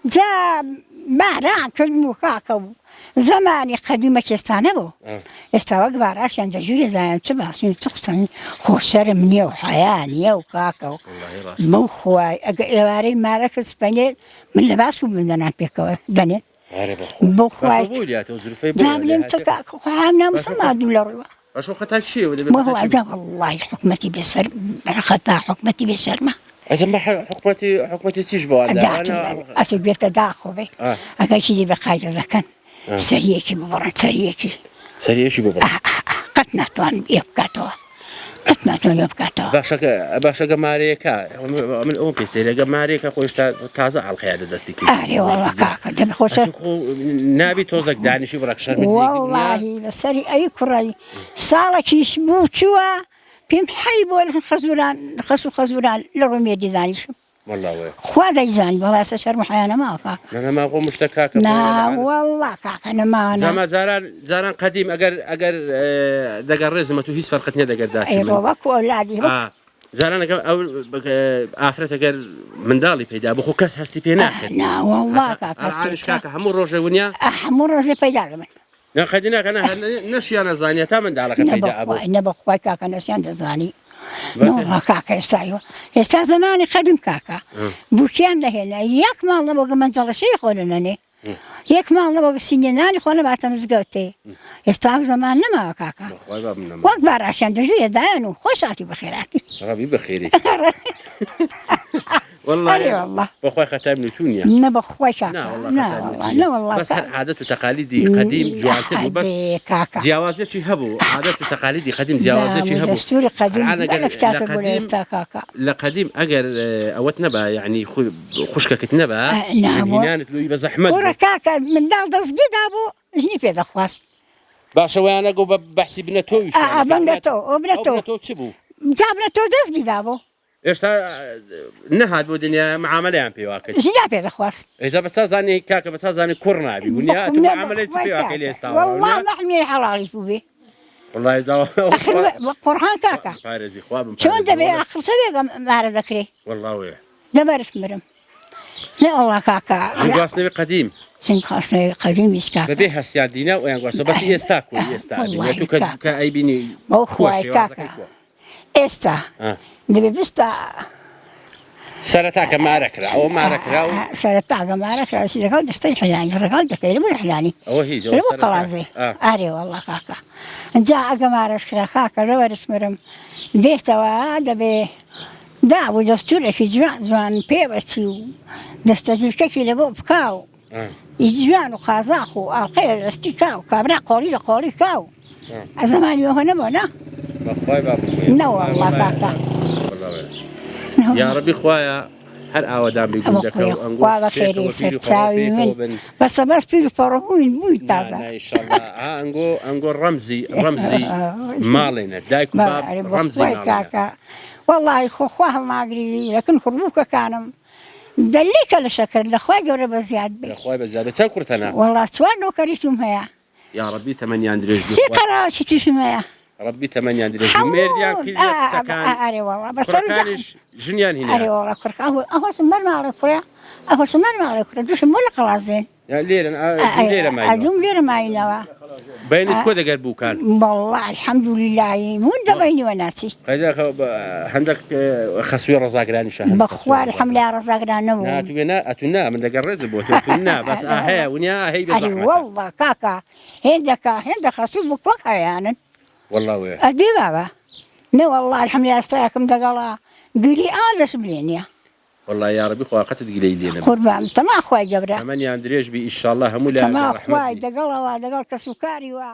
جا باران کردم و کاکە و زەمانی قەدیمە کێستا نەبوو ئێستا وەک باراشیان دەژووری زایان چ باسین چ قسەن خۆ شەرم نییە و حەیا نییە و کاکە و بەو خوای ئەگە ئێوارەی مارە کرد سپەنێ من لە باس و بمدەنان پێکەوە دەنێ بۆ خوای جا بلێم چ کاکە خۆ هەم ناموسڵمان دوو لە ڕووە باشە خەتا چییە و دەبێ وەڵا جا وەڵڵاهی حکومەتی بێ سەر خەتا حکومەتی بێ شەرمە. ئەزم بە حکومەتی حکومەتی چیش بۆ ئەتو بێتە داخۆ بێ ئەگەر چی بە قایدە دەکەن سەریەکی ببڕن سەریەکی سەریەکی ببڕن قەت ناتوان ئێ بکاتەوە قەت ناتوان لێ بکاتەوە. باشەکە باشەکە مارەیەکە من ئەوم پێ سەیرەگە مارەیەکە خۆش تازە ئاڵقەیە لە دەستی کرد ئارێ وەڵا کاکە دەبێ خۆشە خۆ نابی تۆزەک دانیشی بڕەک شەرمت لێ وەڵاهی لەسەری ئەی کوڕی ساڵەکیش بوو چووە پێم حەی بۆ خەزوران خەس و خەزوران لە ڕووی مێردی دانیشم وەڵا وەیە. خوا دەیزانی وەڵا ئێستا شەرم و حەیا نەماوە کاکە. نا نەما خۆ مشتە کاکە نا وەڵا کاکە نەماوە نا. زاما جاران جاران قەدیم ئەگەر ئەگەر دەگەر ڕێزمە تو هیچ فەرقت نیە دەگەر داچی من. ئەی وەکو ئەولادی وەک. جاران ئەگەر ئەو ئافرەت ئەگەر منداڵی پەیدا بوو خۆ کەس هەستی پێ ناکرد. نا وەڵا کاکە هەستی کاکە هەموو ڕۆژێ ونیا. هەموو ڕۆژێ پەیدا دەبن. نا قەدی ناکە نا هەر نەشیان ئەزانی هەتا منداڵەکە پەیدا ئەبوو. نە بەخوای کاکە نەشیان دەزانی. نەوەڵا کاکە ئێستا ئیوە ئێستا زەمانی قەدیم کاکە بووکیان دەهێنا یەک ماڵ نەبوو گە مەنجەڵەشەی خۆ نەنێ یەک ماڵ نەبوو گە سینیە نانی خۆ نەباتە مزگەوتێ ئێستا ئەو زەمان نەماوە کاکە وەک باراشیان دەژوویە دایان و خۆش هاتی بەخێراتی ڕەبی بەخێری واللە ئەرێ واللە. بەخوای خەتای من و تو نیە. نە بەخوای کاکە نا واللە نا خەتای من و واللە تو نیە نە واللە بەس هەر عادەت و تەقالیدی قەدیم جوانتر بوو بەس ئەدێ کاکە. جیاوازیەکی هەبوو عادەت و تەقالیدی قەدیم جیاوازیەکی دام و هەبوو دەستوری قەدیم ئەلان ئەگەر گەلەک لە چاتر بوو لە قەدیم ئێستا کاکە. لە قەدیم ئەگەر ئەوەت نەبا یەعنی خوشکەکت نەبا نا ژن بۆ هینانت لۆی بە زەحمەت کوڕە بوو. کاکە منداڵ دەستگی دابوو ژنی پێ دەخواست. باشە وەیانە گۆ بە بەحسی بنە تۆویش ئا وانەکەی بنە تۆ ئەو بنە ئەو تۆ بنە تۆ چ بوو؟ جا بنە تۆ دەستگی دابوو. ئێستا نەهات بۆ دنیا معامەلەیان پێ وا کرد. ژنیان پێ دەخواست. ئێجا بە چا زانی کاکە بە چا زانی کوڕ نابی ونیا ئەتوو معامەلەی چ پێ وا کەی لە ئێستاوە وەڵڵا مەحمیەی حەڵاڵیش بووبێ. وەڵڵا ئێجا ئەخر قورعان کاکە. پارێزی خوا بم چۆن دەبێ ئەخر چ بێ مارە دەکرێ. وەڵڵا وێ. لەبەرت مرم. نە وەڵڵا کاکە. ژن گواستنەوەی قەدیم. ژن گواستنەوەی قەدیمیش کاکە. بەبێ هەستیان دینا و ئەیان گواستەوە بەس ئێستا کوی ئێستا ئەبینی ئەتوو کە کە ئەیبینی بەو خوای کاکە. ئێستا دەبێ بستا. سەرەتا کە مارە کرا ئەوە مارە کرا و. سەرەتا کە مارە کرا چی لەگەڵ دەستەی حیلانی ڕەگەڵ دەکەی لە بۆی حیلانی. ئەوە هیچ ئەوە لە بۆ سەرەتا. قەڵازێ ئارێ وەڵڵا کاکە جا ئەگە مارەش کرا کاکە لەوەرش مرم دێتەوە دەبێ داب و دەستوورێکی جوان جوان پێوەچی و دەستەجلکەکی لە بۆ بکا و ی جوان و قازاخ و ئاڵقەی لە دەستی کا و کابرا قۆڵی لە قۆڵی کا و زەمانی ئەوه نەبوو نا بەخوای بابم نەوەڵڵا کاکە یاڕەبی خوایە هەر ئاوەدان بی گوندەکە و ئەنگۆش خوا بەخێری پێکەوە پیر و پەڕۆ سەرچاوی من پێکەوە بن بەسە بەس پیر و پەڕۆ بووین بووین نا تازە نا ئیشەڵا ها ئەنگۆ ئەنگۆ ڕەمزی ڕەمزی ماڵێنە دایک و باب بەڵێ ڕەمزی بەخوای ماڵێنە کاکە وەڵڵاهی خۆ خوا هەڵناگری لەکن خوڕبووکەکانم دەلیکە لە شەکر لە خوای گەورە بە زیاد بێ. لە خوای بە زیاد بێ چەند کوڕت هەنە؟ وەڵا چوار نۆکەری توم هەیە. یاڕەبی تەمەنیان درێژ بێ سێ خوا. قەراوەچی توشم هەیە. ڕەبی تەمەنیان درێژ بێ مێردیان کردیە کچەکان ئەرێ وەڵا بە سەر جان. کوڕەکانیش ژنیان هینایە. ئەرێ وەڵا کوڕەکە ئەوەشم بەر ماڵێ کوڕە ئەوەشم بەر ماڵێ کوڕە دووشم بۆ لە قەڵازێن. لێرەن ئا لێرە ماینەوە. ئەدووم لێرە ماینەوە. بەینت کۆ دەگەر بووکان؟ وەڵا الحمدللە مون دە بەینیوە ناچی. قەیدا هەندەک خەسووی ڕەزاگرانیشە هەن. بەخوا الحمدللە ڕەزاگران نەبووم. نا ئەتوو نا ئەتوو نا من دەگەر ڕێزم بۆ تۆ ئەتوو نا بەس ئا هەیە ونیا هەی بێ ئەرێ زەحمەتە. وەڵا کاکە هێندەکە هێندە خەسوو بوو وەک هەیانن. وەڵا وێ. ئەدی بابە نەوەڵا الحمدللە ئێستایەکم دەگەڵا گلی ئا دەسم لێ نییە. وەڵا یاڕەبی خوا قەتت گلەیی لێ نەبێ. قوربان تەما خوای گەورە. تەمەنیان درێژ بی ئیشاڵا هەموو لایان تەما بە ڕەحمەت خوای بی. دەگەڵەوە دەگەڵ کەسوکاری وە.